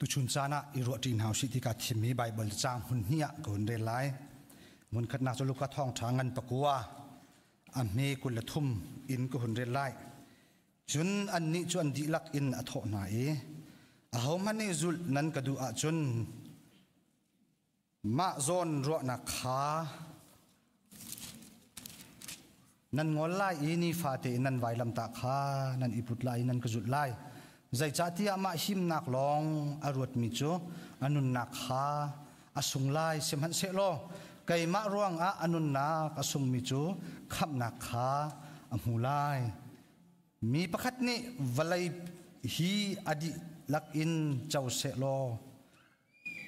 Tuchun caan ah i ruahṭi hna usih ti kaa thimmi Baibal caang hmun hnih ah ka hun rel lai. Hmunkhatnak cu Luka thawngṭha ngan pakua a hme 23 in ka hun rel lai. Cun annih cu an dihlak in a thawh hna i, Ahohmanh nih zulh nan ka duh ahcun Mah zawn ruahnak kha nan ngol lai i nifate in nan vailamtah kha nan i put lai i nan ka zulh lai. Zeicahtiah mah himnak lawng a ruatmi cu a nunnak kha a sung lai. Sihmanhsehlaw keimah ruangah a nunnak a sungmi cu khamhnak kha a hmu lai. Mi pakhat nih vawlei hi a dihlak in co sehlaw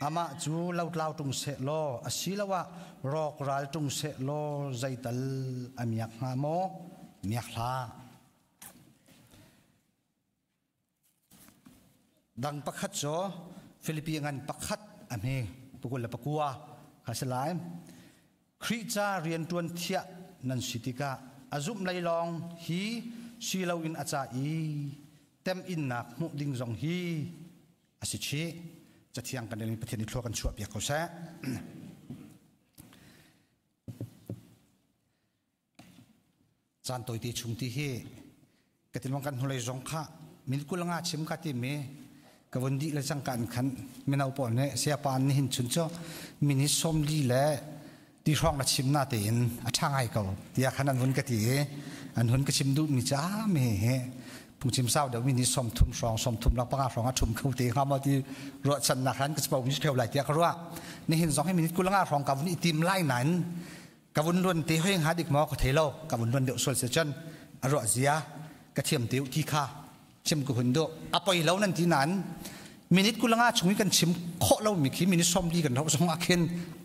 Amah cu lotlau ṭung sehlaw asiloah rawkral ṭung sehlaw zeital a miak hnga maw? Miak hlah. Dang pakhat cu Filipi ngan pakhat a hme 29 kha si lai. Khrih ca rianṭuan thiah nan si tikah a zumh lei lawng hi si loin a ca i temhinnak hmuh ding zong hi a si chih. Cathiang kan relmi Pathian i thlua kan chuahpiak ko seh. Caan tawite chung ti hi ka tilwang kan hnulei zong kha min kul nga chim ka ti mi ka vun dih le cangka in khan mino pawl nih sayapa an nihin chun cu minute 40 le ti hrawng na chim na tein a ṭha ngai ko tiah khan an vun ka ti i an hun ka chim duh mi ca mi hi phungchim sau deuh mi ni 30 hrawng 35 hrawng a ṭhum kho te hnga maw ti ruahchannak han ka chpo mi ṭheu lai tiah ka ruah. Nihin zong hi minute 25 hrawng ka vun i tim lai nain ka vun luan te hoi hnga dik maw ka thei lo. Ka vun luan deuh sual si cun a ruah zia ka thiam te ti kha chim ka hun duh. A poi lo nan ti nain minute 25 chung i kan chim khawh lo mi khi minute 40 kan roh zong ah khin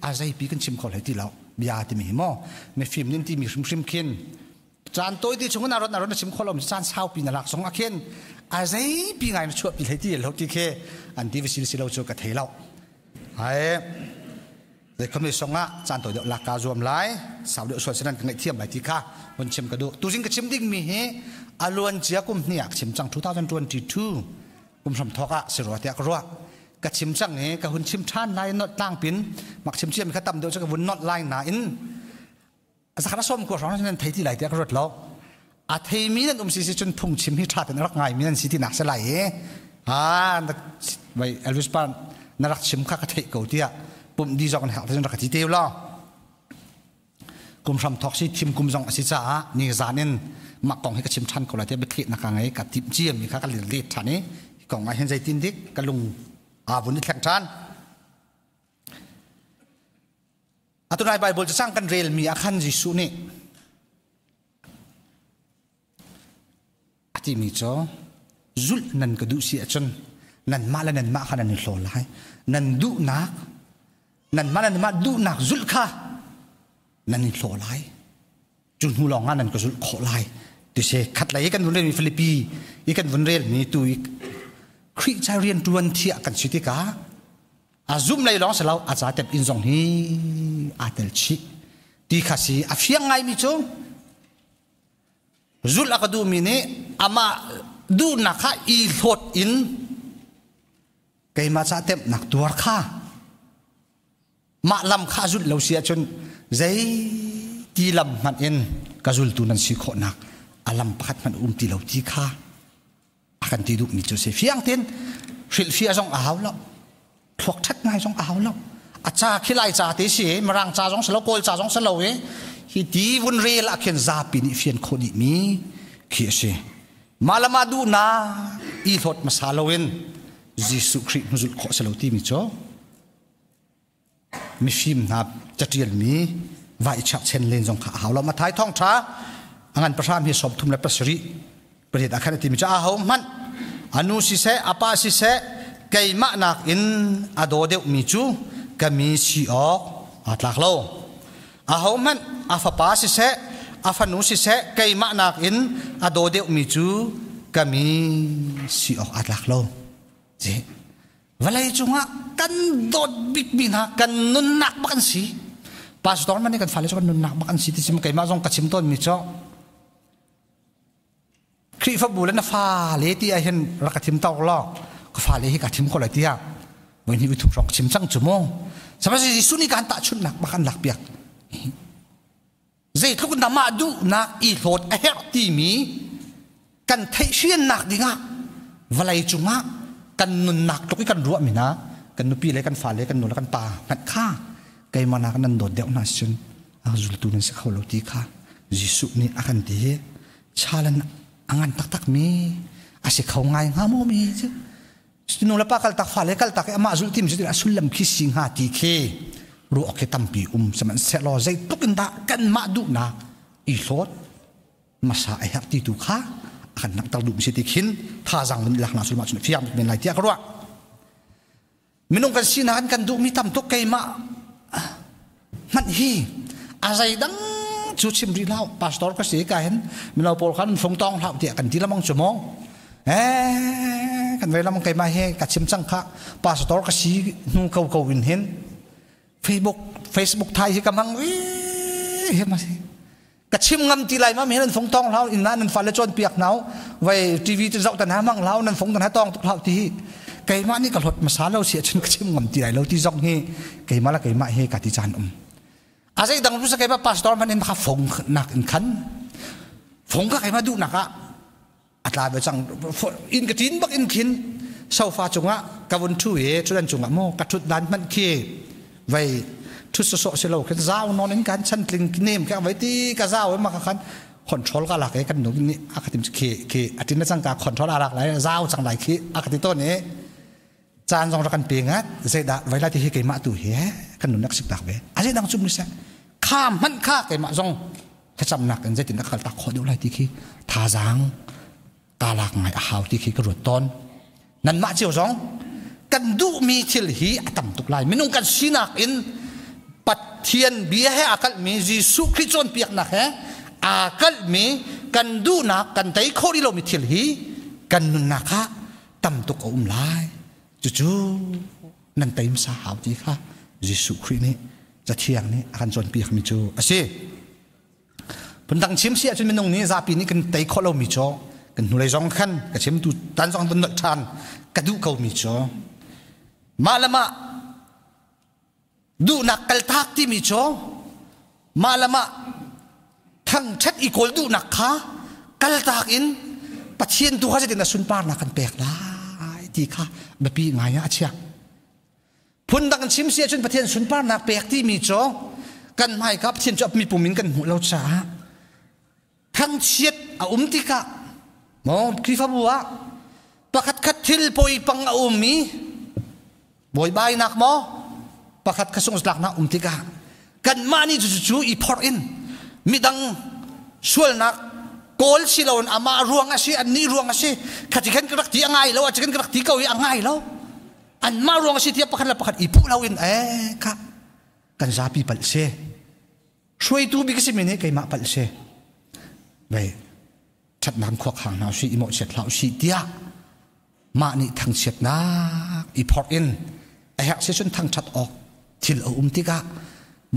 a zeipi kan chim kho hlei ti lo. Bia timi hi maw mifim nin ti mi hrimhrim khin caan tawi ti chung in aron aron na chim khawh lo mi caan saupi na lak zong ah khin a zeipi ngai na chuahpi hlei ti lo ti khi an ti va si lo cu ka thei lo. Ai Zeikhom song ah caan tawi deuh lak kaa zuam lai, sau deuh sual sinan ka ngaihthiam lai ti kha hun chim ka duh. Tuzing ka chim ding mi hi a luan cia kum hnih ah ka chim cang, 2022 kum hram thawk ah si rua tiah ka ruah. Ka chim cang i ka hun chim ṭhan lai not tlangpin mak chim cia mi kha tam deuh cu ka vun not lai nain zakhat 90 hrawng nan thei ti lai tiah ka ruat lo. A theimi nan um si si cun phungchim hi ṭha tein rak ngaimi nan si ti nak si lai i vai Elvis pa na rak chim kha ka theih ko tiah pumh di zong hak rak ka ti te lo. Kum hram thok si thim kum zong a si caah ni zan in mah kong hi ka chim ṭhan ko lai tiah biathli nak ka ngei ka timh ciam mi kha ka let ṭhan i kong ah hin zeitin dik ka lung aa vun i thleng ṭhan. Atu nai Bible cacang kan relmi ah khan Jesuh nih a timi cu zulh nan ka duh si ahcun nanmah le nanmah kha nan i hlaw lai. Nan duhnak, nanmah le nanmah duhnak zulh kha nan i hlaw lai. Cu hnu lawng ah nan ka zulh khawh lai. Ti si khat lei kan vun relmi Filipi i kan vun relmi tu i Khrih ca rian ṭuan thiah kan si tikah a zum lei lawng si lo, a ca tep in zong hi aa tel chih ti kha si. A fiang ngaimi cu zulh a ka duhmi nih amah duhnak kha i hlawt in keimah ca temhnak tuar kha mah lam kha zulh lo si ahcun zei ti lam hmanh in ka zultu nan si khawhnak a lam pakhat hmanh um ti lo ti kha a kan ti duhmi cu si. Fiang tein hrilhfiah zong a hau lo, thluak ṭhat ngai zong a hau lo. A ca khi Lai ca te si, Mirang ca zong si lo, Kawl ca zong si lo i hi ti vun rel ah khin zapi nih fian khawh dih mi khi a si. Mah le mah duhnak i hlawt hmasa loin Jesuh Khrih hnuzulh khawh si lo timi cu mifim hna caṭialmi va i chakchen len zong kha a hau lo. Matthai thawngṭha a ngan pahram hi 37 pariat ah khan a timi cu aho hmanh a nu siseh, a pa siseh, keimah nakin a daw deuhmi cu ka mi si awk aa tlak lo. Aho hmanh a fapa siseh, a fanu siseh, keimah nakin a daw deuhmi cu ka mi si awk aa tlak lo. Vawlei cungah kan dawt bikmi hna kan nunnak bak an si. Pastor man nih kan fale cu kan nunnak bak an si ti sim keimah zong ka chim tawnmi cu Khrihfabu le na fale ti ah hin rak ka thim tawk law ka fale hi ka thim ko lai tiah. Voi hnih voi thum hrawng chim cang cu mu. Sihmanhsehlaw Jesuh nih kan tahchunhnak bak an lakpiak. Zeitluk in dah mah duhnak i hlawt a herh timi kan theihfiannak dingah vawlei cungah kan nunnak tluk i kan ruahmi hna kan nupi le kan fale kan nu le kan pa hmanh kha keimah nak nan dawt deuh hna cun a zultu nan si kho lo ti kha Jesuh nih a kan ti hi challenge a ngan taktak mi a si kho ngai hnga maw mi cu nu le pa kal tak fale kal tak i amah zulh tim cu a sullam khi si hnga ti khi ruah khi tampi um sihmanhsehlaw zeitluk in dah kanmah duhnak i hlawt masa a herh ti tu kha a kan langhter duh si ti khin thazang vun lak na sulma cun fiang men lai tiah ka ruah. Minung kan sinak kan duhmi tam tuk. Keimah hmanh hi a zeidang cu chim rih hlah, pastor ka si ka hin mino pawl khan fung tong hlah tiah kan ti lamang cu maw eh kan vei lamang. Keimah hi ka chim cang kha, pastor ka si hnu ko ko in hin Facebook Facebook thai hi ka mang wi he ma si ka chim ngam ti lai ma. Mi nan fung tong hlau in na nan fale cawn piak nau vai TV tu zoh tan ha mang hlau nan fung tan ha tong tuk hlau ti hi keimah nih ka hlot masa lo si achin ka chim ngam ti lai lo ti zong hi keimah la keimah he ka ti caan um a zei dang sa keimah pastor man in kha fung nak in khan fung ka keimah duh nak ah a tla ve cang. In ka tin bak in khin sofa cungah ka vun thu i thudan cungah mu ka thut dan hmanh khi vei thut sawsawh si lo khin zau non in kan chan tling nem ka vai ti ka zau ma ka khan control ka lak e kan nu ni a ka tim khi khi atin na cang ka control a lak lai zau cang lai khi a ka ti to ni caan zong ra kan pe ngat zeidah vai lai ti hi keimah tu hi kan nun nak sik tak ve a zei dang cum ni se kha hmanh kha keimah zong thlacamnak in zeitin dah ka kaltak khawh deuh lai ti khi thazaang ka lak ngai a hau ti khi ka ruat tawn. Nanmah cio zong kan duhmi thil hi a tam tuk lai. Minung kan sinak in Pathian bia he aa kalhmi, Jesuh Khrih cawnpiaknak he aa kalhmi kan duhnak kan tei khawh rih lomi thil hi kan nunnak ah tam tuk a um lai. Cucu nan tei hmasa hau ti kha Jesuh Khrih nih Cathiang nih a kan cawnpiakmi cu a si. Phundang chim si ahcun minung nih zapi nih kan tei khawh lomi cu kan hnulei zong khan ka chim tu tan zong vun nolh ṭhan ka duh komi cu mah le mah duhnak kaltak timi cu mah le mah thangṭhat i kawl duhnak kha kaltak in Pathian tu kha zeitin a sunparnak kan pek lai ti kha biapi ngai ah a chiah. Phundang in chim si ahcun Pathian sunparnak pek timi cu kan hmaika Pathian cu mi pum in kan hmuh lo caah thangchiat a um tikah maw Khrihfabu ah pakhat khat thil poi pang a um i buaibainak maw pakhat kha sungtlaknak um tikah kanmah nih cucu i phorh in midang sualnak kawl si loin amah ruang a si, annih ruang a si, khati khan ka rak ti a ngai lo, a khan ka rak ti ko i a ngai lo, anmah ruang a si tiah pakhat le pakhat i puh loin eh kha kan zapi palh si, hruaitu bik si mi nih keimah palh si vei ṭhatnak khuak hang hna usih, i mawhchiat hlah usih tiah mah nih thangchiatnak i phorh in a herh si cun thangṭhat awk thil a um tikah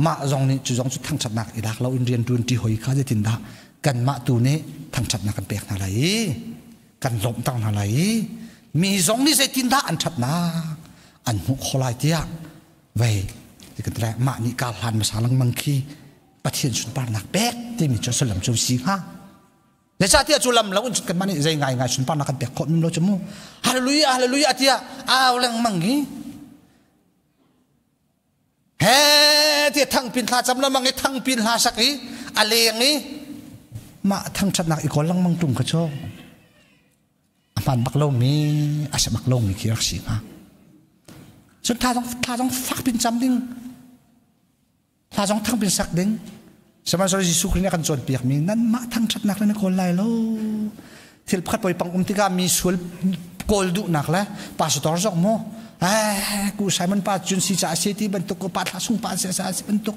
mah zong nih cu zong cu thangṭhatnak i lak loin rian ṭuan ṭi hoi kha zeitindah kanmah tu nih thangṭhatnak kan pek hna lai i kan lawmhter hna lai i mi zong nih zeitindah an ṭhatnak an hmuh khawh lai tiah vei kan ti mah nih kar hlan hmasa lengmang khi Pathian sunparnak pek timi cu sullam cu si hnga. Zeicahtiah cu lam lo in kanmah nih zei ngai ngai sunparnak kan pek khawh min lo cu mu. Hallelujah, hallelujah tiah au lengmang hi he tiah thangpin thla cam lengmang i thangpin hla sak i a leng i mah thangṭhatnak i kawl lengmang ṭung kha cu a hmaan bak lomi a si bak lomi khi rak si hnga. Cun thla zong thla zong fak pin cam ding, hla zong thangpin sak ding. Sihmanhsehlaw Jesuh Khrih nih a kan cawnpiakmi nanmah thangṭhatnak le na kawl lai lo. Thil pakhat poi pang um tikah mi sual kawl duhnak le pastor zong mu eh ku Simon pa cun si ca si ti bantuk, ku pa thla sung pa si sa si bantuk,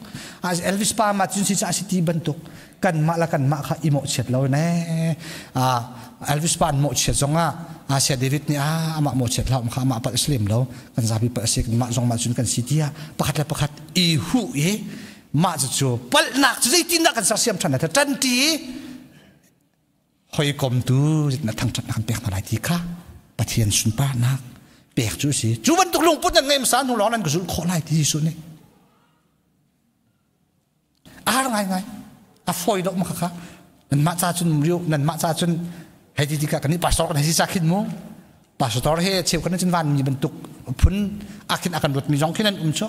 Elvis pa ma cun si ca si ti bantuk, kanmah le kanmah kha i mawhchiat lo ne. Elvis pa an mawhchiat zong ah Asia David nih a amah mawhchiat hlah kha, amah palh si lem lo, kan zapi palh si, mah zong mah cun kan si tiah pakhat le pakhat i hu i mah cu palhnak cu zeitindah kan sersiam ṭhan lai ṭan ṭi hawikom tu na thangṭhatnak kan pek hna lai ti kha Pathian sunparnak. Pek cu si. Cu bantuk lungput nan ngeih hmasa hnu lawng nan ka zulh khawh lai ti Jesuh nih. A har ngaingai. A fawi lo ma kha. Nanmah ca cun riu nanmah ca cun hei ti tikah kan nih pastor kan hei si ca khin mu. Pastor he cheu kan cun van mi bantuk phun akhin akan ruat mi zong khin an um chu.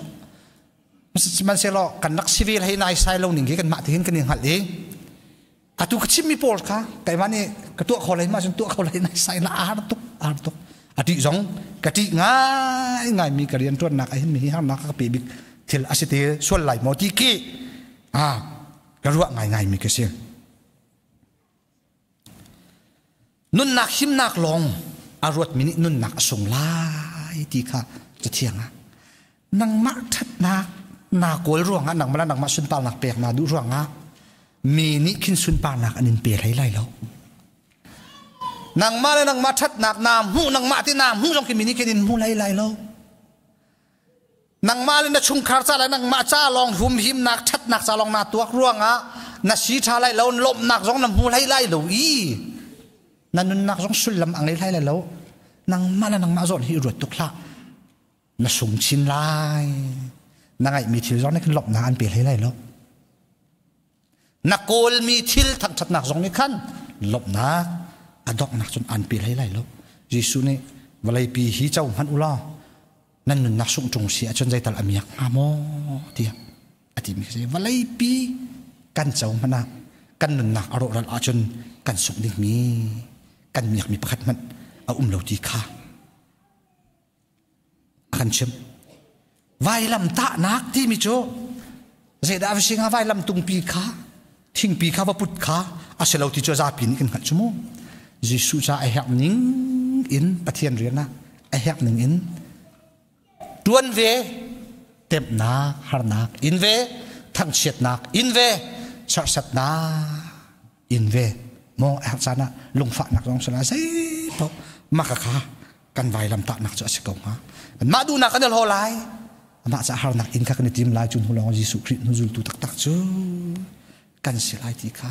Sihmanhsehlaw kan rak si ve hei nai sai lo ning hi kan mah te hin kan i hngalh i atu ka chimmi pawl kha keimah nih ka tuah kho lai ma cun tuah kho lai nai sai la ar tuk ar tuk a ṭih zong ka ṭih ngai ngai mi ka rian ṭuannak ah hin mi hi harnak ka pe bik thil a si te sual lai maw ti khi a ka ruah ngai ngai mi ka si. Nunnak himnak lawng a ruatmi nih nunnak a sung lai ti kha cathiang ah nangmah ṭhatnak naa kawl ruangah nangmah le nangmah sunparnak pek naa duh ruangah mi nih khin sunparnak an in pe hlei lai lo. Nangmah le nangmah ṭhatnak naa hmuh nangmah ti naa hmuh zong khi mi nih khin in hmu hlei lai lo. Nangmah le na chungkhar ca le nangmah ca lawng humhimnak ṭhatnak ca lawng naa tuak ruangah na si ṭha lai lo lawmhnak zong na hmu hlei lai lo i na nunnak zong sullam a ngei hlei lai lo. Nangmah le nangmah zawn hi i ruat tuk hlah. Na sung chin lai. Na ngaihmi thil zong nih khin lawmhnak an pe hlei lai lo. Na kawlmi thil thangṭhatnak zong nih khan lawmhnak a donghnak cun an pe hlei lai lo. Jesuh nih vawleipi hi co hmanh u law nan nunnak sungh ṭung si ahcun zeital a miak hnga maw tiah a timi khi si. Vawleipi kan co hmanh ah kan nunnak a rawhral ahcun kan sungh dingmi kan miakmi pakhat hmanh a um lo ti kha a kan chimh. Vailam tahnak timi cu zeidah va si hnga vailam tungpi kha thingpi kha va put kha a si lo ti cu zapi nih kan hngalh cu mu. Jesuh ca a herh ning in Pathian rian ah a herh ning in tuan ve temhnak harnak in ve thangchiatnak in ve serhsatnak in ve maw a herh caan ah lungfahnak zong sala zei paoh maka kha kan vailam tahnak cu a si ko hnga. Mah duhnak kan i lai. Amah ca harnak in kha kan i tim lai cu hnu lawng Jesuh Khrih hnu zultu taktak cu kan si lai ti kha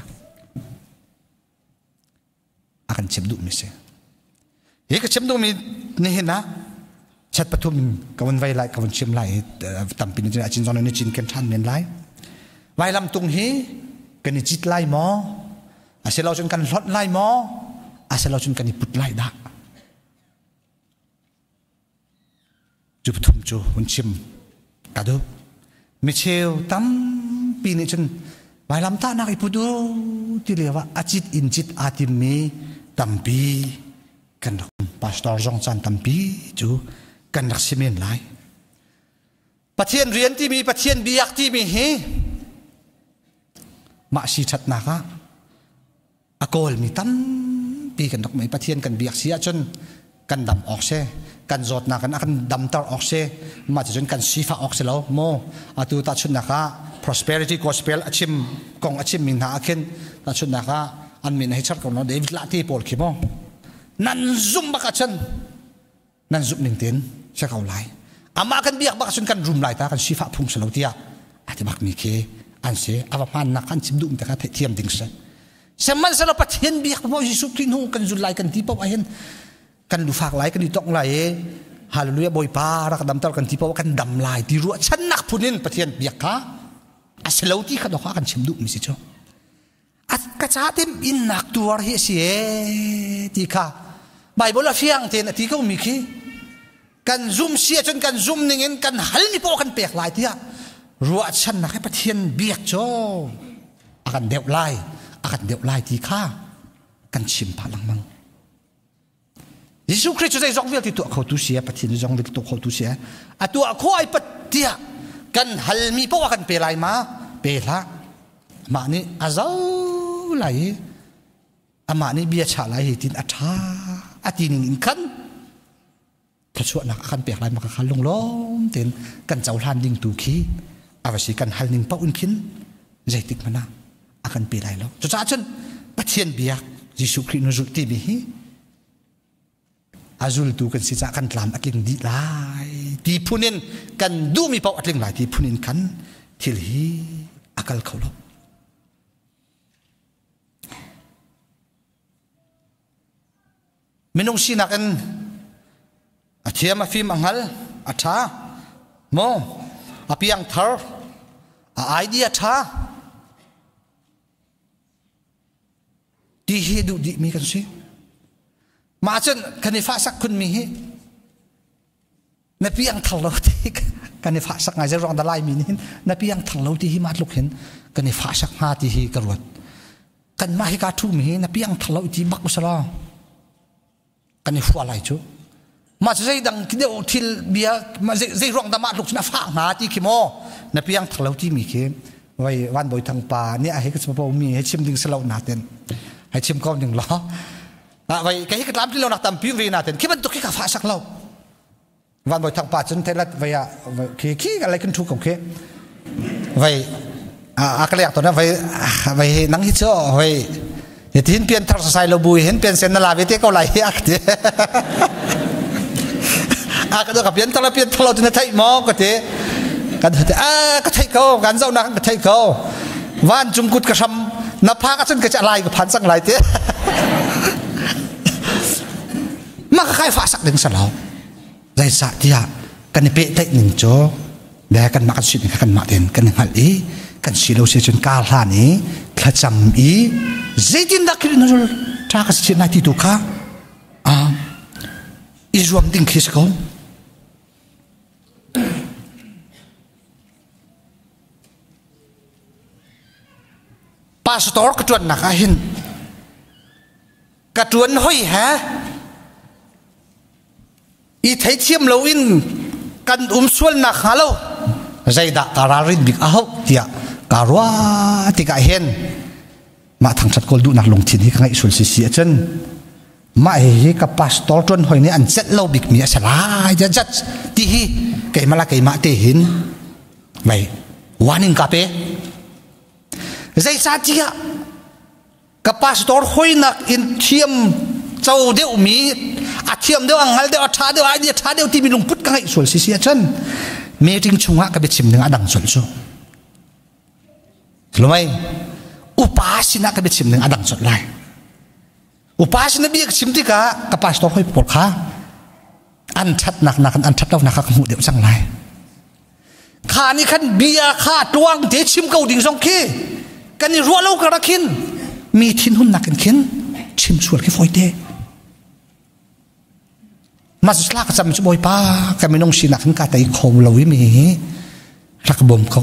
a kan chim duhmi si. Hi ka chim duhmi nihin ah chat pathum ka vun vai lai ka vun chim lai tampi ni a cin zong ni cin ken ṭhan men lai. Vailam tung hi kan i cit lai maw? Asilo cun kan hlonh lai maw? Asilo cun kan i put lai dah? Cu pathum cu hun chim ka duh. Micheu tampi nih cun vailamtahnak i put u ti lio ah a cit in cit aa timmi tampi kan rak pastor zong caan tampi cu kan rak si men lai. Pathian rian timi Pathian biak timi hi mah si ṭhatnak ah a kawlmi tampi kan rak mei Pathian kan biak si ahcun kan dam awk si kan zawtnak in a kan damter awk si mah cucun kan sifah awk si lo mu atu tahchunhnak ah prosperity gospel a chim kong a chimmi hna ah khin tahchunhnak ah an min hei char ko no David lah ti pawl khi mu nan zumh bak ahcun nan zumh ning tein si ko lai amah kan biak bak cun kan rum lai ta kan sifah phung si lo tiah a ti bak mi khi an si a va hmannak kan chim duh te kha theihthiam ding si sihmanhsehlaw Pathian biak paoh Jesuh Khrih hnu kan zul lai kan ti paoh ahhin kan lufak lai kan i tong lai i hallelujah Bawipa rak damter kan ti paoh kan dam lai ti ruahchannak phun in Pathian biak kha a si lo ti kha dawh kan chim duh mi si cu a ka ca te innak tuar hi a si ee ti kha Bible a fiang tein a ti ko mi khi kan zum si ahcun kan zum ning in kan hal mi poah kan pek lai tiah ruahchannak he Pathian biak cu a kan deuh lai a kan deuh lai ti kha kan chim pah lengmang Jesuh Khrih cu zeizong vialte tuah khotu si Pathian zeizong vialte tuah khotu si a tuah khawh ai pat tiah kan halmi poah kan pe lai ma pe hlah mah nih a zo lai i amah nih bia chah lai hi tin a ṭha a ti ning in khan thluachuahnak a kan pek lai ma kha lunglawm tein kan cohlan ding tu khi a va si kan hal ning paoh in khin zeitik hmanh ah a kan pe lai lo cucaah cun Pathian biak Jesuh Khrih nu zulh timi hi a zultu kan si caah kan tlam a tling dih lai ti phun in kan duhmi paoh a tling lai ti phun in khan thil hi a kal kho lo. Minung sinak in. A thiam a fim a hngal a ṭha maw a piang thar a idea ṭha ti hi duh dih mi kan si. Mah cun kan i fahsak khun mi hi na piang thar lo ti kan i fahsak ngai zei ruang dah Laimi nih hin na piang thar lo ti hi mah tluk hin kan i fahsak hnga ti hi ka ruat. Kanmah hi ka ṭhu mi hi na piang thar lo ti bak usalaw kan i hua lai cu mah cu zeidang deuh thil bia zei ruang dah mah tluk cun a fah hnga ti khi maw na piang thar lo ti mi khi vai van bawi thang pa nih a hei ka chim mi he chim ding selo na ten hei chim ko ding lo vai ka hi ka tlam ti lo nak tampi ve na ten khi bantuk khi ka fah sak lo Van Bawi Thang pa cun thelat vei ah khi khi ka lai kan thu ko khi vei a ka lek to na vei vei nang hi chu vei tin pian thar sai lo bui hin pian sen na la ve te ko lai hi ak ti a ka ka pian thar pian thar lo na thai mo ka ti kan te a ka thai ko kan zau na ka thai ko van cung kut ka hram na pha ka cun ka cha lai ka phan sang lai te mah ka kai fah sak ding salo zeicah tiah kan i pehtlaih ning cu le kanmah kan si ning kha kanmah tein kan i hngalh i kan si lo si cun kar hlan i thlacam i zeitindah khin na ṭha ka si lai ti tu kha i zuam ding khi si ko. Pastor ka ṭuannak ah hin ka ṭuan hoi he i theithiam loin kan um sualnak hnga lo zeidah ka ralrin bik a hauh tiah ka ruah tikah hin mah thangṭhat kawl duhnak lungthin hi ka ngeih sual si si ahcun mah hihi ka pastor ṭuan hoi nih an celh lo bikmi a si lai judge ti hi keimah la keimah te hin mei warning ka pe zeicahtiah Ka pastor hoinak in thiam co deuhmi a thiam deuh a hngal deuh a ṭha deuh idea ṭha deuh timi lungput ka ngeih sual si si ahcun meeting chungah ka biachim ding a dang colh cu. Lumai upa sinah ka biachim ding a dang colh lai. Upa sin bia ka chim tikah ka pastor hoi pawl kha an ṭhatnak nakin an ṭhat lonak kha ka hmuh deuh cang lai. Kha nih khan bia kha tuang te chim ko ding zong khi kan i ruah lo kar khin mi thinhunnak in khin chim sual khi fawi te. Masla ka cam cu bawipa ka minung sinak in ka tei kho lo i mi rak bawm ko.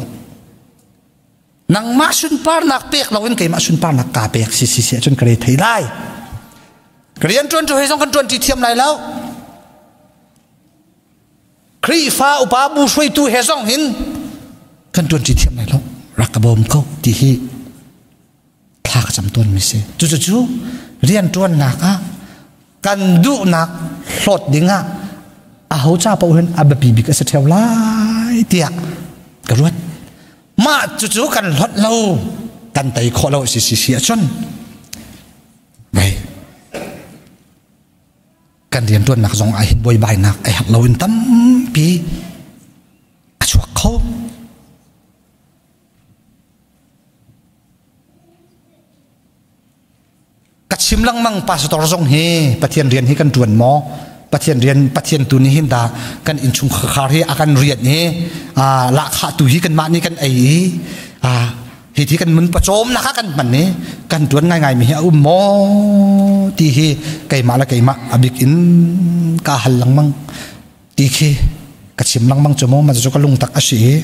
Nangmah sunparnak pek loin keimah sunparnak ka pek si si si ahcun ka re thei lai. Ka rian ṭuan ṭu he zong kan ṭuan ṭi thiam lai lo. Khrihfa upa bu hruaitu he zong hin kan ṭuan ṭi thiam lai lo. Rak ka bawm ko ti hi thla ka cam tawn mi si. Cucu rian ṭuannak ah kan duhnak hlawt ding ah aho ca paoh hin a biapi bik a si ṭheo lai tiah ka ruat. Mah cucu kan hlawt lo, kan tei khawh lo si si si ahcun vei kan rianṭuannak zong ah hin buaibainak a herh loin tampi a chuak kho. Ka chim lengmang pastor zong hi Pathian rian hi kan ṭuan maw? Pathian rian Pathian tu nih hin dah kan innchungkhar hi a kan rian hi lahkhah tu hi kanmah nih kan ei i hi thi kan mun pawcawmnak ah kan hman i kan ṭuan ngaingai mi hi a um maw ti hi keimah le keimah a bik in ka hal lengmang. Ti khi ka chim lengmang cu maw ma cu ka lungtak a si i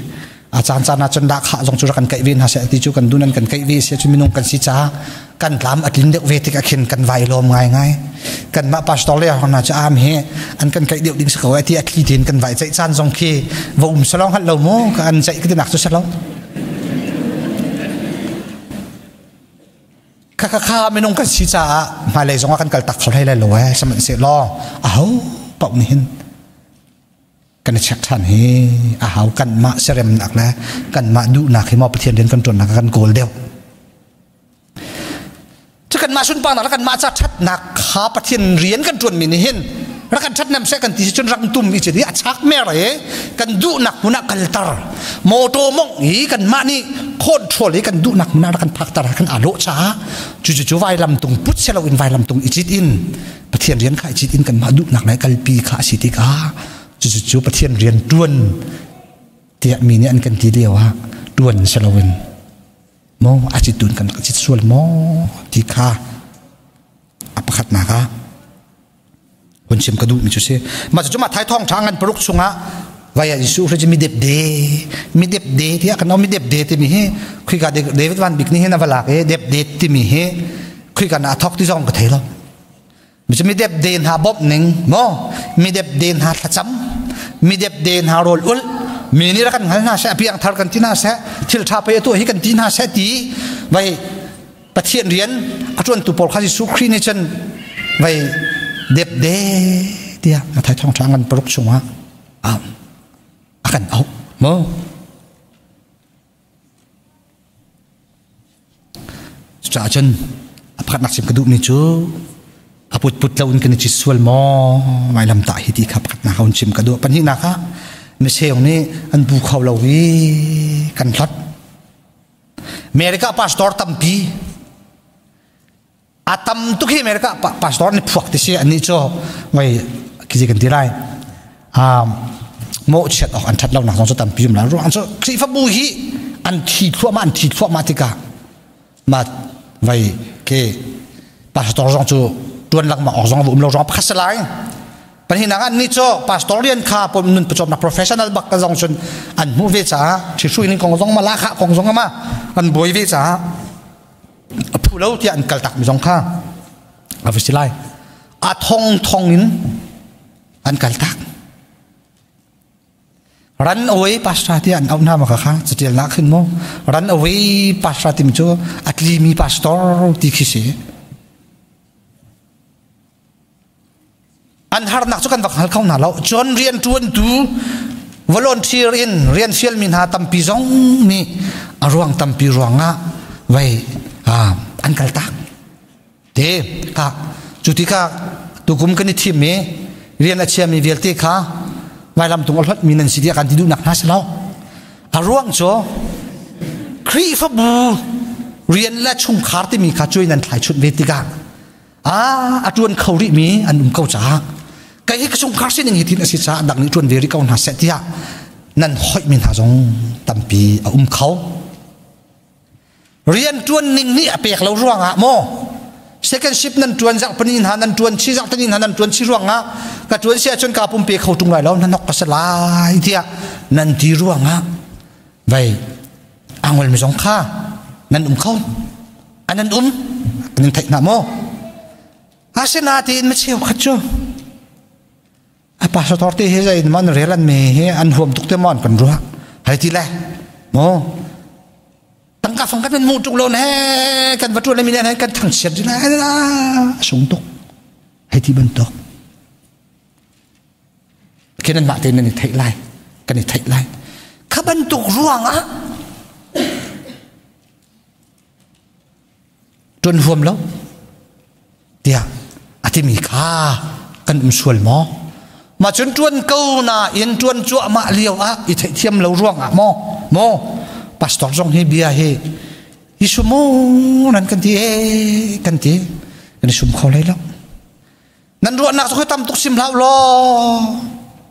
a caan caan ah cun lahkhah zong cu rak kan kaih ve hna seh ti cu kan dun an kan kaih ve si cu minung kan si caah kan tlam a tlin deuh ve tik ah khin kan vai lawm ngaingai kanmah pastor le hna cu am hi an kan kaih deuh ding si ko ai ti a thli tin kan vai ceih caan zong khi va um salong hal lo mu ka an ceih ka ti nak cu salo Kha kha kha minung kan si caah hmailei zongah kan kal tak kho hlei lai lo eh sihmanhsehlaw aho paoh nih hin kan i check ṭhan hi a hau kanmah siaremnak le kanmah duhnak hi maw Pathian rian kan ṭuannak kan kawl deuh cu kanmah sunparnak le kanmah ca ṭhatnak kha Pathian rian kan ṭuanmi nih hin. Rak kan ṭhatnem seh kan ti si cun rang tum i cun i a chak mer i kan duhnak hmun ah kalter. Motor mongh i kanmah nih control i kan duhnak hmun ah rak kan phakter ah khan aa lawh caah cucu vailam tung put siloin vailam tung i cit in Pathian rian kha i cit in kanmah duhnak le kalpi kha a si tikah cucu Pathian rian ṭuan tiah mi nih an kan ti lio ah ṭuan siloin maw a cit tun kan rak cit sual maw ti kha a pakhatnak ah hun chim ka duhmi cu si. Mah cu Matthai thawngṭha ngan paruk chungah vai ah Jesuh Khrist mi depde mi depde tiah kan mi depde timi hi khika David Van Bik nih hin a va lak i depde timi hi khika na thok ti zong ka thei lo. Mi depde hna bawmh ning maw mi depde hna thlacam mi depde hna rawl ul mi nih rak kan hngal hna seh piang thar kan ti hna seh thil ṭha pei atu hi kan ti hna seh ti vai Pathian rian a ṭuantu pawl kha Jesuh Khrih nih cun vai depde tiah Matthai thawngṭha ngan paruk chungah a kan auh maw? Cucaah cun a pakhatnak chim ka duhmi cu a putput lo in kan i cit sual maw vailam tah hi ti kha pakhatnak hun chim ka duh. Pahnihnak ah miseu nih an bu kho lo i kan hlot. America pastor tampi a tam tuk hi America pastor nih phuak ti si annih cu ngoi khi kan ti lai mawhchiat awk an ṭhat lonak zong cu tampi um la ruang cu Khrihfabu hi an thi thluahmah an thi thluahmah tikah ma vai ke pastor zong cu tuan lengmang awk zong um lo zong pakhat si lai Pahnihnak an nih cu pastor rian kha pom nun pawcawmnak professional bak ka zong cun an hmuh ve caah ṭhihruai ning kong zong ma lahkhah kong zong ma an buai ve caah a phu lo tiah an kaltak mi zong kha a va si lai. A thong thong in an kaltak. Run away pastor tiah an auh hna ma kha catial nak khin mu run away pastor timi cu a tlimi pastor ti khi si. An harnak cu kan va hngal kho hna lo. Cun rianṭuantu volunteer in rian fialmi hna tampi zong nih a ruang tampi ruangah vei an kaltak. Te ka cu tikah tukum kan i thim i rian a chiami vialte kha vailam tung a hlotmi nan si tiah kan ti duhnak hna si lo. A ruang cu Khrihfabu rian le chungkhar timi kha cuai nan thlai chunh ve tikah a ṭuan kho rihmi an um ko caah kei hi ka chungkhar sining hi thin a si caah dang nih ṭuan ve rih ko hna seh tiah nan hoihmi hna zong tampi a um kho. Rian ṭuan ning nih a pek lo ruangah maw second shift nan ṭuan zarhpini hna nan ṭuan chi zarhtani hna nan ṭuan chi ruangah ka ṭuan si ahcun kaa pumpe kho ṭung lai lo na nok ka si lai tiah nan ti ruangah vei angol mi zong kha nan um kho an an um an in theih hna maw asinain mi cheukhat cu a pastor te hi zei man rel an me hi an huam tuk te mon kan ruah hei ti le maw tangka fang kan mu tuk lo ne kan va tuan le mi ne kan thang chiat di la sung tuk hei ti bantuk khi nan mah te nan i theih lai kan i theih lai kha bantuk ruang ah ṭuan huam lo tiah a timi kha kan um sual maw? Mah cun ṭuan ko nain ṭuan cuahmah lio ah i theihthiam lo ruangah maw maw pastor zong hi bia hi i sum u nan kan ti e kan ti kan i sum kho lai lo. Nan ruahnak cu tam tuk sim hlah law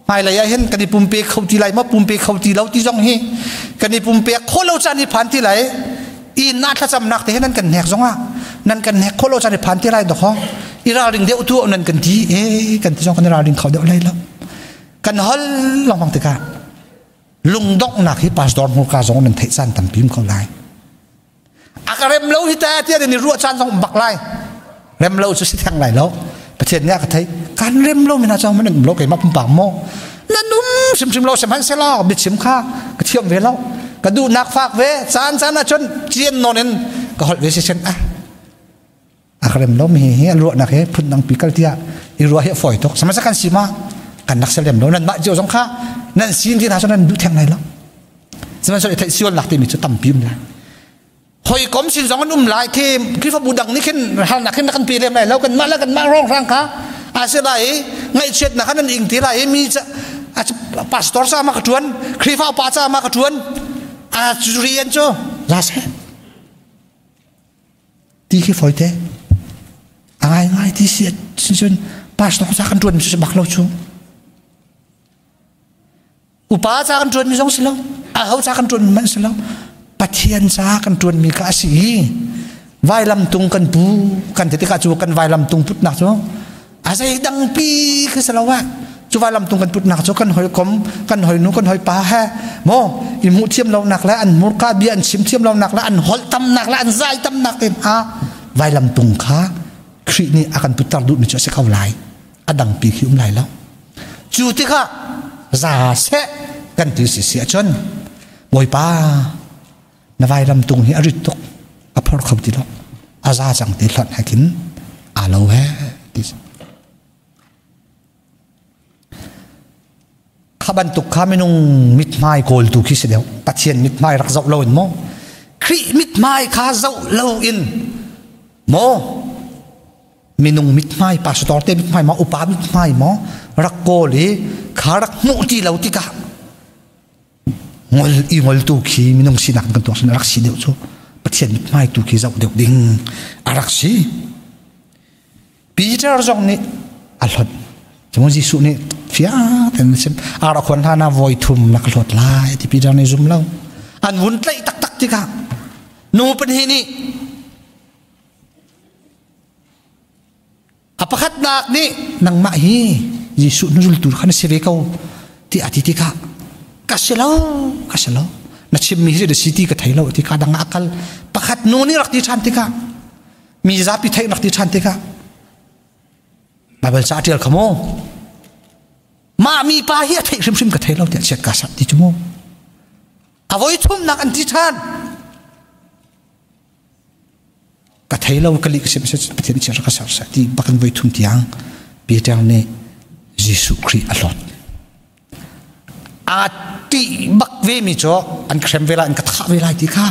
hmailei ah hin kan i pumpe kho ti lai maw pumpe kho ti lo ti zong hi kan i pumpe kho lo caan hi phan ti lai i na thlacamnak te he nan kan hnek zong ah nan kan hnek kho lo caan hi phan ti lai dok i ralring deuh tu nan kan ti e kan ti zong kan i ralring kho deuh lai lo kan hol lengmang tikah lungdonghnak hi pastor hmurka zong nan theih caan tampi ko lai. A ka rem lo hi ta tiah nan i ruah caan zong um bak lai. Rem lo cu si theng lai lo. Pathian nih a ka theih. Kan rem lo mi hna cu man um lo keimah pumpak maw? Nan um hrimhrim lo sihmanhsehlaw biachim kha ka thiam ve lo. Ka duhnak fak ve caan caan ah cun cian nawn in ka holh ve si sen ah. A ka rem lo mi hi an ruahnak he phun dang pi kal tiah i ruah hi a fawi tuk. Sihmanhsehlaw kan si ma kan nak selem lo. Nan mah cio zong kha nan sin ti hna cun nan duh theng lai lo. Sihmanhsehlaw i theih sualnak timi cu tampi um lai. Hawikom sin zong an um lai khi Khrihfabu dang nih khin harnak khin na kan pe lem lai lo kanmah le kanmah rawnghrang kha. A si lai i ngaihchiatnak kha nan ing ti lai i mi pastor ca ma ka ṭuan, Khrihfa upa ca ma ka ṭuan. A rian cu za seh. Ti khi foi te. A ngai ngai ti si cun pastor ca kan ṭuan mi cu bak lo cu. Upa ca kan ṭuanmi zong si lo, aho ca kan ṭuanmi hmanh si lo. Pathian ca kan ṭuanmi kha a si i vailam tung kan pu kan ti tikah cu kan vailam tung putnak cu a zei dangpi khi si lo ah cu vailam tung kan putnak cu kan hawikom kan hawinu kan hawipa he maw i hmuh thiam lonak le an hmurka bia an chim thiam lonak le an holh tamnak le an zai tamnak te hna vailam tung kha Khrih nih a kan putter duhmi cu a si ko lai. A dangpi khi um lai lo. Cu tikah za seh kan ti si si ahcun Bawipa na vailam tung hi a rit tuk a phor kho ti lo a za cang ti hlonh he khin aa lo he ti kha bantuk kha minung mithmai kawltu khi si deuh Pathian mithmai rak zoh lo in maw Khrih mithmai kha zoh lo in maw minung mithmai pastor te mithmai maw upa mithmai maw rak kawl i kha rak hmuh ti lo tikah ngol i ngoltu khi minung sinak kan tuah sin rak si deuh cu Pathian mithmai tu khi zoh deuh ding a rak si. Peter zong nih a hlot Cun Jesuh nih fiang tein a chim ar a khuan hlan ah voi thum na ka hlawt lai ti Peter nih zum lo an vun tlaih taktak tikah nu pahnih nih A pakhatnak nih nangmah hi Jesuh hnuzultu kha na si ve ko ti a ti tikah ka si lo ka si lo na chimmi hi na si ti ka thei lo ti ka dang ah a kal pakhat nu nih rak ti ṭhan tikah mi zapi theih rak ti ṭhan tikah Baibal ca a ṭial kha mu mah mi pa hi a theih hrimhrim ka thei lo tiah chiat ka sak ti cu mu a voi thumnak an ti ṭhan Ka thei lo ka lih ka sim Pathian chia ka ser seh ti bakin voi thum tiang Peter nih Jesuh Khrih a hlawt. A ṭih bak ve mi cu an ka hrem ve lai an ka thah ve lai ti kha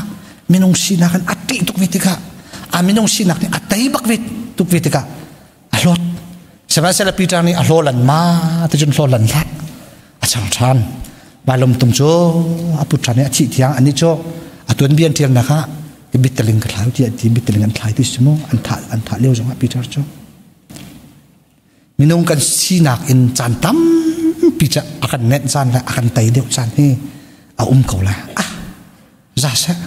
minung sinak in a ṭih tuk ve tikah a minung sinak nih a tei bak ve tuk ve tikah a hlawt. Sihmanhsehlaw Peter nih a hlawlan ma ti cun hlawlan hlah a chang ṭhan. Vailam tung cu a put ṭhan i a thih tiang anih cu a tuanbia an ṭialnak ah bittaling ka thlai tiah ti bittaling an thlai ti si mu an thah an thah lio zongah Peter cu minung kan sinak in caan tampi ca a kan nenh caan le a kan tei deuh caan hi a um ko lai ah za seh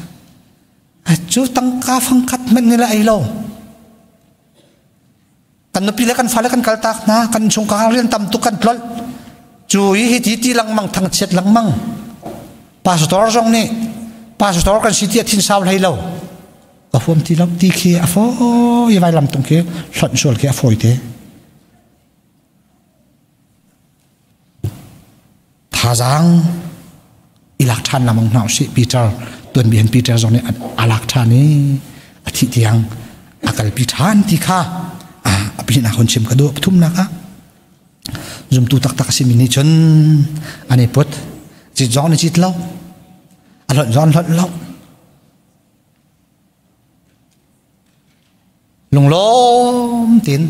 cu tangka fangkhat hmanh ni le ei lo Kan nupi le kan fale kan kaltak hna, kan chungkhar rian tam tuk kan tlolh. Cu i hi ti ti lengmang thangchiat lengmang. Pastor zong nih pastor kan si ti a thin sau hlei lo. Ka huam ti lo ti khi a fawi vailam tung khi hlonh sual khi a fawi te. Thazaang i lak ṭhan lengmang hna usih Peter tuanbia hin Peter zong nih a lak ṭhan i a thih tiang a kalpi ṭhan ti kha a pahnihnak hun chim ka duh pathumnak ah zumtu taktak a simi nih cun an i put cit zong an i cit lo a hlonh zong an hlonh lo Lunglawm tein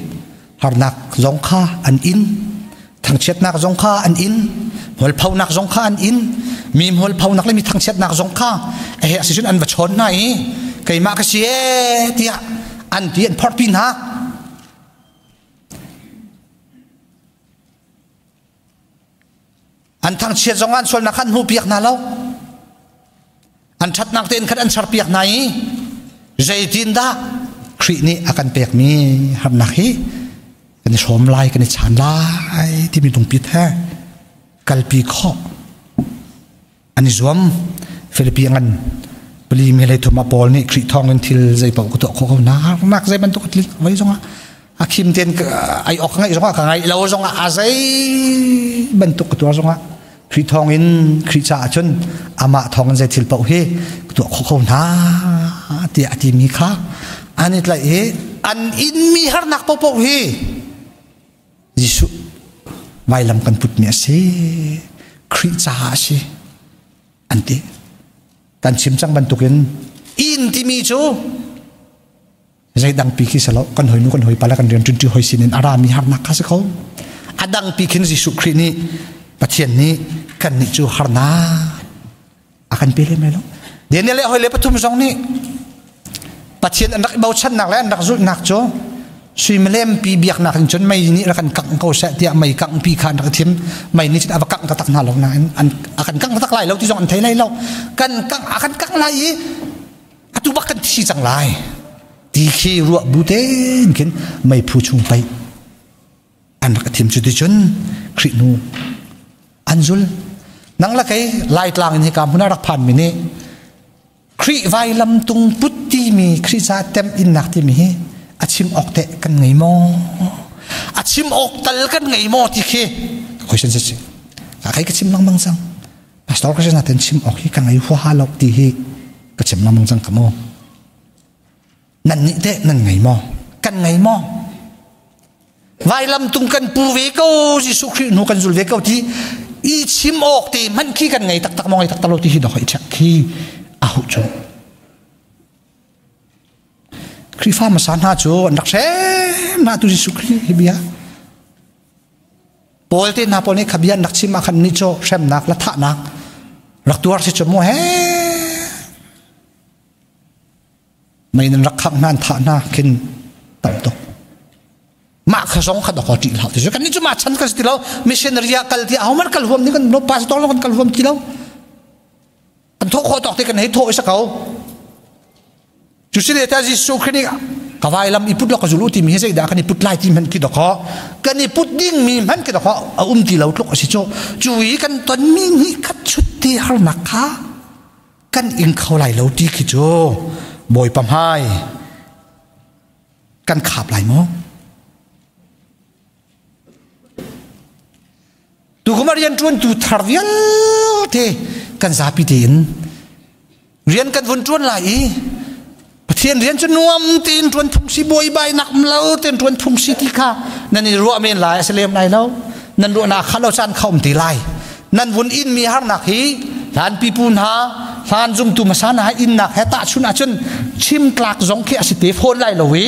harnak zong kha an in, thangchiatnak zong kha an in, hmualphonak zong kha an in, mi hmualphonak le mi thangchiatnak zong kha a he asicun an va chawn hna i keimah ka si ee tiah an ti an phorhpi hna. An thangchiat zong an sualnak kha an hmuhpiak hna lo. An ṭhatnak tein khan an serpiak hna i zeitindah Khrih nih a kan pekmi harnak hi kan i hrawm lai, kan i chaan lai timi lungpit he kalpi khawh an i zuam. Filipi ngan pali mi hlei thum ah Paul nih Khrih thawng in thil zei paoh ka tuah khawh ko na harnak zei bantuk a voi zongah a khim ten ai ok ngaih zongah ka ngaih lo zongah a zei bantuk ka tuar zongah Khrih thawng in Khrih caah cun amah thawng in zei thil paoh hi ka tuah khawh ko hna tiah a timi kha an i tlaih i an inmi harnak paohpaoh hi Jesuh vailam kan putmi a si Khrih caah a si an ti kan chim cang bantukin in timi cu. Zeidang pi khi salo kan hoi nu kan hoi pala kan rian ṭunṭi hoi sinin a rami harnak kha si ko. A dang pi khin Jesuh Khrih nih Pathian nih kan nih cu harnak a kan pe lem lai lo. Daniel le hoi le pathum zong nih Pathian an rak i bochannak le an rak zulhnak cu suimilem pi biaknak in cun mei nih rak kan kangh ko seh tiah mei kangh pi kha an rak thim. Mei nih cun a va kangh taktak hna lo nain an a kan kangh taktak lai lo ti zong an thei lai lo. Kan kangh a kan kangh lai i atu bak kan thi cang lai ti khi ruah bu tein khin meiphu chung pei an rak thim. Cu ti cun Khrih hnu an zul. Nang la kei Laitlang in hika hmun ah rak phan mi nih Khrih vailam tung put timi Khrih ca tem innak timi hi a chim awk teh kan ngei maw, a chim awk tal kan ngei maw ti khi question si. Ka kai ka chim lengmang cang. Pastor ka si nain chim awk hi ka ngei huaha lo ti hi ka chim lengmang cang ka mu. Nan nih teh nan ngei maw? Kan ngei maw? Vailam tung kan pu ve ko, Jesuh Khrih hnu kan zul ve ko ti i chim awk te hmanh khi kan ngei taktak maw, ngei taktak lo ti hi dok i check khi a hu cu. Khrihfa hmasa hna cu an rak hrem hna tu Jesuh Khrih hi bia. Paul te hna pawl nih kha bia an rak chim ah khan nih cu hremnak la thahnak rak tuar si cu mu he mei nan rak khangh hna, an thah hna khin tam tuk. Mah kha zong kha dok ṭih hlah ti cu. Kan nih cu mah chan kan si ti lo. Missionary ah kal ti ahohmanh kal huam ni kan no, pastor zong kan kal huam ti lo. Kan thawh khawh tawk te kan hei thawh i sa ko. Cu si le ta Jesuh Khrih nih ka vailam i put lo ka zul u timi hi zeidah kan i put lai ti hmanh khi dakaw kan i put ding mi hmanh khi dakaw a um ti lo tluk a si cu. Cu i kan tonmi nih khat chut te harnak kha kan ing kho lai lo ti khi cu Bawipa hmai kan khap lai maw? Tukum ah rianṭuantu thar vialte kan zapi tein rian kan vun ṭuan lai i Pathian rian cu nuam tein ṭuan phung si, buaibainak um lo tein ṭuan phung si ti kha nan i ruah men lai. A si lem lai lo. Nan ruahnak kha lo caan kha um ti lai. Nan vun in mi harnak hi hlan pipu hna, hlan zumtu hmasa hna innak he tahchun ahcun chim tlak zong khi a si te fawn lai lo i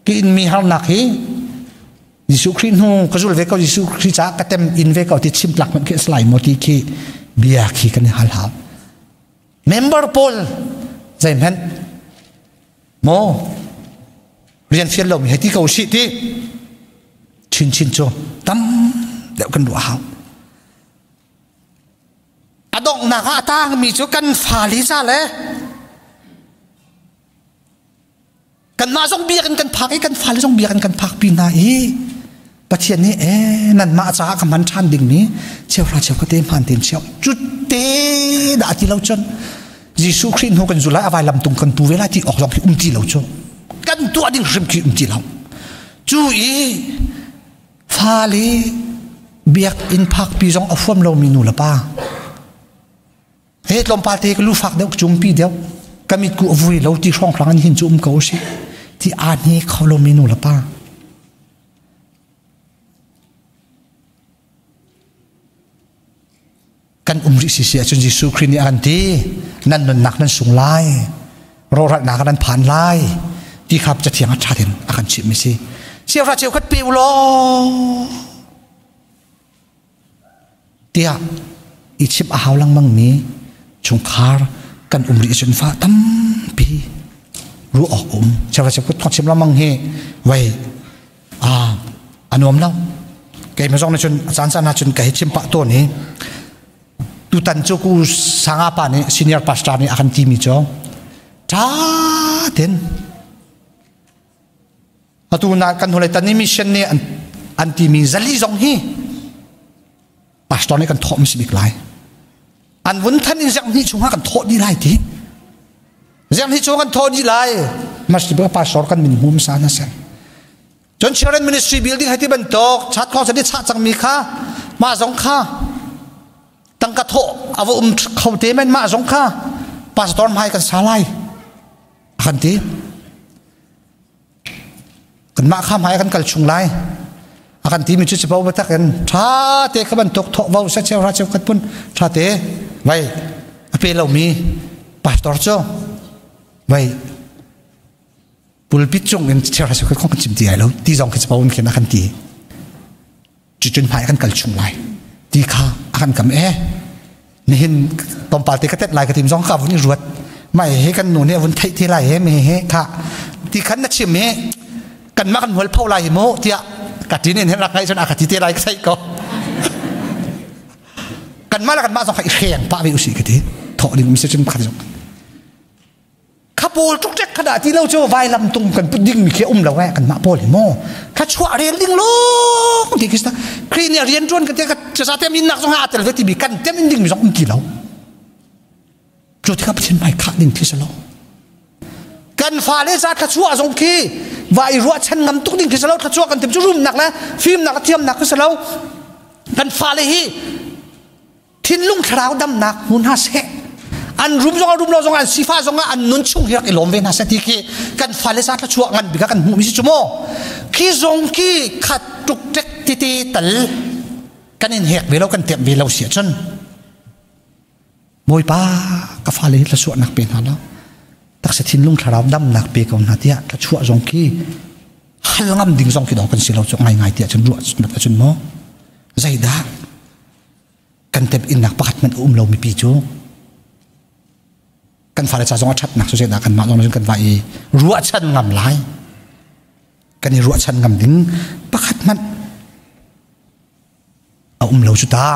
ki in mi harnak hi Jesuh Khrih hnu ka zul ve ko, Jesuh Khrih caah ka tem in ve ko ti chim tlak hmanh khi a si lai maw ti khi bia khi kan i hal hau. Member pawl zeihmanh maw rian fial lomi hei ti ko sih ti chinchin cu tam deuh kan ruah hau. A donghnak ah a tangmi cu kan fale ca le Kanmah zong biakinn kan phak i kan fale zong biakinn kan phakpi hna i Pathian nih e nanmah caah ka hman ṭhan dingmi cheuhra cheukhat te hmaan tein cheu cu te dah ti lo cun Jesuh Khrih hnu kan zul lai, a vailam tung kan pu ve lai ti awk zong khi um ti lo cu kan tuah ding hrim khi um ti lo. Cu i fale biakinn phakpi zong a huam lomi nu le pa he tlawmpal te ka lu fak deuh, cungpi deuh, ka mit ku a vui lo ti hrawnghrang an hin cu um ko si ti aa hne kho lomi nu le pa kan um rih si si ahcun Jesuh Khrih nih a kan ti, nan nunnak nan sung lai, rawhralnak nan phan lai ti kha cathiang a ṭha in a kan chimh mi si. Siahra cheukhat pe u law tiah i chimh a hau lengmang mi chungkhar kan um rih cun fa tampi ruah awk um. Cheu kut thong chim lengmang hi wei a a nuam lo. Keimah zong nih cun a caan caan ah cun ka hi chim pah tawn i tutan cu ku sanga pa nih, senior pastor nih a kan timi cu ṭha ten atu na kan hnulei tan i mission nih an timi zali zong hi pastor nih kan thawh mi si bik lai. An vun than in ziang hnih chungah kan thawh dih lai ti, ziang hnih chung kan thawh dih lai mas ti pastor kan min hmum sa na sen. Cun children ministry building hai ti bantuk chat khong sadi chah cangmi kha mah zong kha tangka thawh a va um kho te men, mah zong kha pastor hmai kan sa lai a kan ti. Kanmah kha hmai kan kal chung lai a kan timi cu cipo batak in ṭha te kha bantuk thawh vo sa cheu ra cheu khat pun ṭha te vai a pe lomi pastor cu vai. Pulpit cung in cheuhra cheukhat kong kan chim ti lai lo ti zong khi capo in khin a kan ti. Cucun hmai kan kal chung lai ti kha a kan kam e. Nihin tlawmpal te ka tet lai ka tim zong ka vun i ruat. Mai he kan nu nih a vun theih te lai he me he kha ti khan na chim he kan mah kan hual pho lai hi mu tiah ka tin in rak ngaih cun a ka ti te lai ka theih ko. Kanmah le kanmah zong kha i hreng pah ve usih ka ti. Thawh ding um si cun khat zong. Kha pawl tuk tek kha dah ti lo cu vailam tung kan put ding mi khi um lo eh kanmah pawl hi mu. Kha chuah rel ding lawng ti khi Khrih nih rian ṭuan kan ti ka sa tem in nak zong ah tel ve ti mi kan tem in ding mi zong um ti lo. Cu tikah Pathian hmai khah ding khi si lo. Kan fale ca thluachuah zong khi vai ruahchan ngam tuk ding khi si lo. Thluachuah kan tim cu rumnak le fimnak le thiamnak khi si lo. Kan fale hi thinlung thlarau damnak hmu hna seh. An rum zong rum lo zong an sifa zong an nun chung hi rak i lawm ve hna seh ti khi kan fale ca thluachuah ngan bik ah kan hmuh mi si cu mu. Khi zong khi khat tuk tek tete tal kan in hek ve lo kan tep ve lo si ahcun Bawipa ka fale hi thluachuahnak pe hna law taksa thinlung thlarau damnak pe ko hna tiah thluachuah zong khi hal ngam ding zong khi dawh kan si lo cu ngaingai tiah cun ruah ahcun maw zeidah kan tep innak pakhat hmanh a um lo mipi cu kan fale ca zong a ṭhatnak cu zeidah kanmah zong kan va i ruahchan ngam lai kan i ruahchan ngam ding pakhat hmanh a um lo cu ta.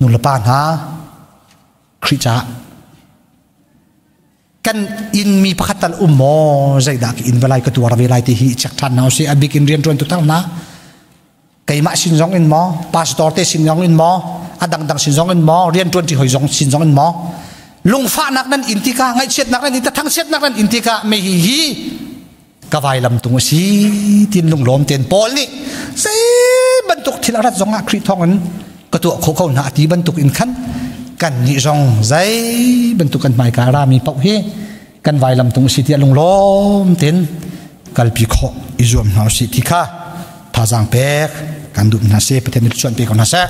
Nulepa hna Khrih caah kan inn mi pakhat tal um maw zeidah ka inn va lai ka tuar ve lai ti hi check ṭhan hna usih. A bik in rianṭuan tu thar hna keimah sin zong in maw, pastor te sin zong in maw, a dangdang sin zong in maw, rianṭuan ṭi hoi zong sin zong in maw, lungfahnak nan in tikah, ngaihchiatnak nan in tikah, thangchiatnak nan in tikah, me hi hi ka vailam tung a si tin lunglawm ten Paul nih zei bantuk thil a rat zongah Khrih thawngin ka tuah khawh ko hna ti bantuk in khan kan nih zong zei bantuk kan hmaika rami paoh hi kan vailam tung a si tiah lunglawm ten kalpi khawh i zuam hna usih ti kha thazaang pek kan duh hna seh. Pathian nih chuan pe ko hna seh.